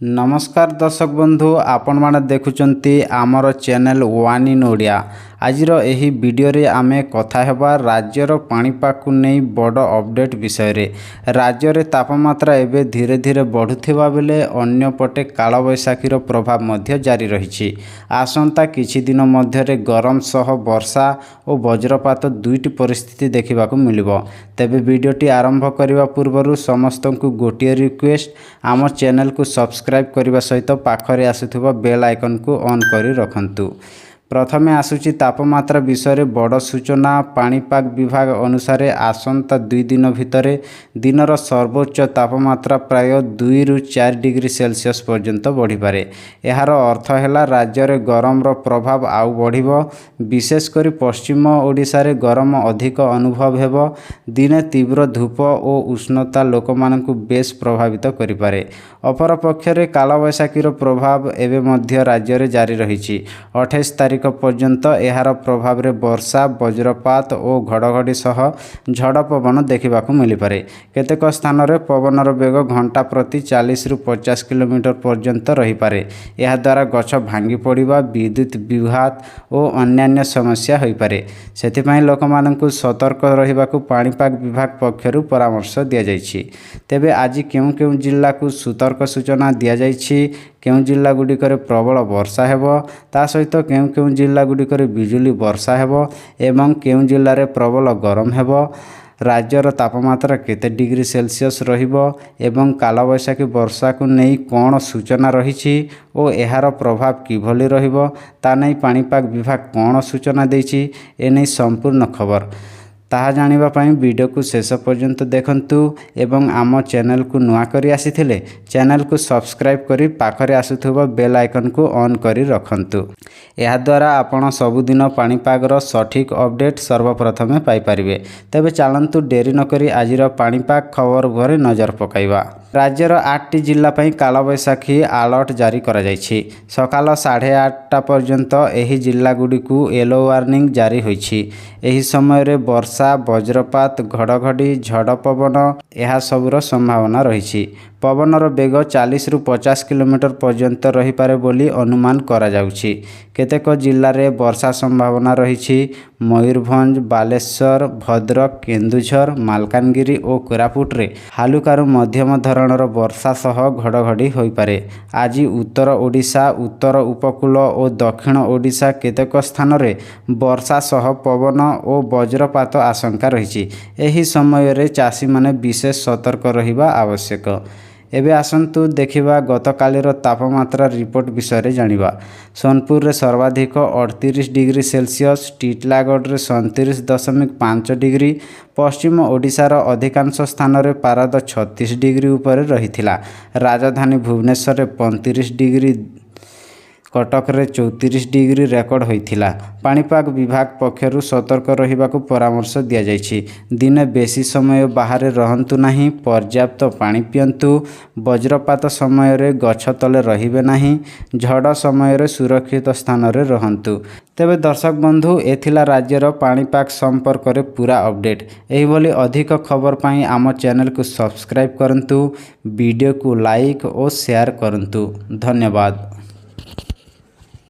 ନମସ୍କାର ଦର୍ଶକ ବନ୍ଧୁ, ଆପଣମାନେ ଦେଖୁଛନ୍ତି ଆମର ଚ୍ୟାନେଲ୍ ୱାନ୍ ଇନ୍ ଓଡ଼ିଆ। ଆଜିର ଏହି ଭିଡ଼ିଓରେ ଆମେ କଥା ହେବା ରାଜ୍ୟର ପାଣିପାଗକୁ ନେଇ ବଡ଼ ଅପଡ଼େଟ୍ ବିଷୟରେ। ରାଜ୍ୟରେ ତାପମାତ୍ରା ଏବେ ଧୀରେ ଧୀରେ ବଢ଼ୁଥିବା ବେଳେ ଅନ୍ୟପଟେ କାଳବୈଶାଖୀର ପ୍ରଭାବ ମଧ୍ୟ ଜାରି ରହିଛି। ଆସନ୍ତା କିଛି ଦିନ ମଧ୍ୟରେ ଗରମ ସହ ବର୍ଷା ଓ ବଜ୍ରପାତ ଦୁଇଟି ପରିସ୍ଥିତି ଦେଖିବାକୁ ମିଳିବ। ତେବେ ଭିଡ଼ିଓଟି ଆରମ୍ଭ କରିବା ପୂର୍ବରୁ ସମସ୍ତଙ୍କୁ ଗୋଟିଏ ରିକ୍ୱେଷ୍ଟ, ଆମ ଚ୍ୟାନେଲକୁ ସବସ୍କ୍ରାଇବ୍ କରିବା ସହିତ ପାଖରେ ଆସୁଥିବା ବେଲ୍ ଆଇକନ୍କୁ ଅନ୍ କରି ରଖନ୍ତୁ। ପ୍ରଥମେ ଆସୁଛି ତାପମାତ୍ରା ବିଷୟରେ ବଡ଼ ସୂଚନା। ପାଣିପାଗ ବିଭାଗ ଅନୁସାରେ ଆସନ୍ତା 2 ଦିନ ଭିତରେ ଦିନର ସର୍ବୋଚ୍ଚ ତାପମାତ୍ରା ପ୍ରାୟ 2ରୁ 4 ଡିଗ୍ରୀ ସେଲସିୟସ୍ ପର୍ଯ୍ୟନ୍ତ ବଢ଼ିପାରେ। ଏହାର ଅର୍ଥ ହେଲା, ରାଜ୍ୟରେ ଗରମର ପ୍ରଭାବ ଆଉ ବଢ଼ିବ। ବିଶେଷ କରି ପଶ୍ଚିମ ଓଡ଼ିଶାରେ ଗରମ ଅଧିକ ଅନୁଭବ ହେବ। ଦିନେ ତୀବ୍ର ଧୂପ ଓ ଉଷ୍ଣତା ଲୋକମାନଙ୍କୁ ବେଶ୍ ପ୍ରଭାବିତ କରିପାରେ। ଅପରପକ୍ଷରେ କାଳବୈଶାଖୀର ପ୍ରଭାବ ଏବେ ମଧ୍ୟ ରାଜ୍ୟରେ ଜାରି ରହିଛି। 28 ତାରିଖ ପର୍ଯ୍ୟନ୍ତ ଏହାର ପ୍ରଭାବରେ ବର୍ଷା, ବଜ୍ରପାତ ଓ ଘଡ଼ଘଡ଼ି ସହ ଝଡ଼ ପବନ ଦେଖିବାକୁ ମିଳିପାରେ। କେତେକ ସ୍ଥାନରେ ପବନର ବେଗ ଘଣ୍ଟା ପ୍ରତି 40ରୁ 50 କିଲୋମିଟର ପର୍ଯ୍ୟନ୍ତ ରହିପାରେ। ଏହାଦ୍ୱାରା ଗଛ ଭାଙ୍ଗି ପଡ଼ିବା, ବିଦ୍ୟୁତ ବିଭ୍ରାଟ ଓ ଅନ୍ୟାନ୍ୟ ସମସ୍ୟା ହୋଇପାରେ। ସେଥିପାଇଁ ଲୋକମାନଙ୍କୁ ସତର୍କ ରହିବାକୁ ପାଣିପାଗ ବିଭାଗ ପକ୍ଷରୁ ପରାମର୍ଶ ଦିଆଯାଇଛି। ତେବେ ଆଜି କେଉଁ କେଉଁ ଜିଲ୍ଲାକୁ ସତର୍କ ସୂଚନା ଦିଆଯାଇଛି, କେଉଁ ଜିଲ୍ଲା ଗୁଡ଼ିକରେ ପ୍ରବଳ ବର୍ଷା ହେବ, ତା ସହିତ କେଉଁ କେଉଁ ଜିଲ୍ଲା ଗୁଡ଼ିକରେ ବିଜୁଳି ବର୍ଷା ହେବ ଏବଂ କେଉଁ ଜିଲ୍ଲାରେ ପ୍ରବଳ ଗରମ ହେବ, ରାଜ୍ୟର ତାପମାତ୍ରା କେତେ ଡିଗ୍ରୀ ସେଲସିୟସ୍ ରହିବ ଏବଂ କାଳବୈଶାଖୀ ବର୍ଷାକୁ ନେଇ କ'ଣ ସୂଚନା ରହିଛି ଓ ଏହାର ପ୍ରଭାବ କିଭଳି ରହିବ, ତା ନେଇ ପାଣିପାଗ ବିଭାଗ କ'ଣ ସୂଚନା ଦେଇଛି, ଏନେଇ ସମ୍ପୂର୍ଣ୍ଣ ଖବର ତାହା ଜାଣିବା ପାଇଁ ଭିଡ଼ିଓକୁ ଶେଷ ପର୍ଯ୍ୟନ୍ତ ଦେଖନ୍ତୁ ଏବଂ ଆମ ଚ୍ୟାନେଲକୁ ନୂଆ କରି ଆସିଥିଲେ ଚ୍ୟାନେଲକୁ ସବସ୍କ୍ରାଇବ୍ କରି ପାଖରେ ଆସୁଥିବା ବେଲ୍ ଆଇକନ୍କୁ ଅନ୍ କରି ରଖନ୍ତୁ। ଏହାଦ୍ୱାରା ଆପଣ ସବୁଦିନ ପାଣିପାଗର ସଠିକ୍ ଅପଡ଼େଟ୍ ସର୍ବପ୍ରଥମେ ପାଇପାରିବେ। ତେବେ ଚାଲନ୍ତୁ, ଡେରି ନକରି ଆଜିର ପାଣିପାଗ ଖବର ଉପରେ ନଜର ପକାଇବା। ରାଜ୍ୟର ଆଠଟି ଜିଲ୍ଲା ପାଇଁ କାଳବୈଶାଖୀ ଆଲର୍ଟ ଜାରି କରାଯାଇଛି। ସକାଳ 8:30 ପର୍ଯ୍ୟନ୍ତ ଏହି ଜିଲ୍ଲାଗୁଡ଼ିକୁ ୟେଲୋ ୱାର୍ଣ୍ଣିଂ ଜାରି ହୋଇଛି। ଏହି ସମୟରେ ବର୍ଷା, ବଜ୍ରପାତ, ଘଡ଼ଘଡ଼ି, ଝଡ଼ ପବନ ଏହା ସବୁର ସମ୍ଭାବନା ରହିଛି। ପବନର ବେଗ 40ରୁ 50 କିଲୋମିଟର ପର୍ଯ୍ୟନ୍ତ ରହିପାରେ ବୋଲି ଅନୁମାନ କରାଯାଉଛି। କେତେକ ଜିଲ୍ଲାରେ ବର୍ଷା ସମ୍ଭାବନା ରହିଛି। ମୟୂରଭଞ୍ଜ, ବାଲେଶ୍ୱର, ଭଦ୍ରକ, କେନ୍ଦୁଝର, ମାଲକାନଗିରି ଓ କୋରାପୁଟରେ ହାଲୁକାରୁ ମଧ୍ୟମ ଧରଣର ବର୍ଷା ସହ ଘଡ଼ଘଡ଼ି ହୋଇପାରେ। ଆଜି ଉତ୍ତର ଓଡ଼ିଶା, ଉତ୍ତର ଉପକୂଳ ଓ ଦକ୍ଷିଣ ଓଡ଼ିଶା କେତେକ ସ୍ଥାନରେ ବର୍ଷା ସହ ପବନ ଓ ବଜ୍ରପାତ ଆଶଙ୍କା ରହିଛି। ଏହି ସମୟରେ ଚାଷୀମାନେ ବିଶେଷ ସତର୍କ ରହିବା ଆବଶ୍ୟକ। ଏବେ ଆସନ୍ତୁ ଦେଖିବା, ଗତକାଲିର ତାପମାତ୍ରା ରିପୋର୍ଟ ବିଷୟରେ ଜାଣିବା। ସୋନପୁରରେ ସର୍ବାଧିକ 38 ଡିଗ୍ରୀ ସେଲସିୟସ୍, ଟିଟଲାଗଡ଼ରେ 37.5 ଡିଗ୍ରୀ। ପଶ୍ଚିମ ଓଡ଼ିଶାର ଅଧିକାଂଶ ସ୍ଥାନରେ ପାରଦ 36 ଡିଗ୍ରୀ ଉପରେ ରହିଥିଲା। ରାଜଧାନୀ ଭୁବନେଶ୍ୱରରେ 35 ଡିଗ୍ରୀ, କଟକରେ 34 ଡିଗ୍ରୀ ରେକର୍ଡ଼ ହୋଇଥିଲା। ପାଣିପାଗ ବିଭାଗ ପକ୍ଷରୁ ସତର୍କ ରହିବାକୁ ପରାମର୍ଶ ଦିଆଯାଇଛି। ଦିନେ ବେଶୀ ସମୟ ବାହାରେ ରହନ୍ତୁ ନାହିଁ, ପର୍ଯ୍ୟାପ୍ତ ପାଣି ପିଅନ୍ତୁ, ବଜ୍ରପାତ ସମୟରେ ଗଛ ତଳେ ରହିବେ ନାହିଁ, ଝଡ଼ ସମୟରେ ସୁରକ୍ଷିତ ସ୍ଥାନରେ ରହନ୍ତୁ। ତେବେ ଦର୍ଶକ ବନ୍ଧୁ, ଏ ଥିଲା ରାଜ୍ୟର ପାଣିପାଗ ସମ୍ପର୍କରେ ପୁରା ଅପଡ଼େଟ୍। ଏହିଭଳି ଅଧିକ ଖବର ପାଇଁ ଆମ ଚ୍ୟାନେଲକୁ ସବସ୍କ୍ରାଇବ୍ କରନ୍ତୁ, ଭିଡ଼ିଓକୁ ଲାଇକ୍ ଓ ସେୟାର କରନ୍ତୁ। ଧନ୍ୟବାଦ।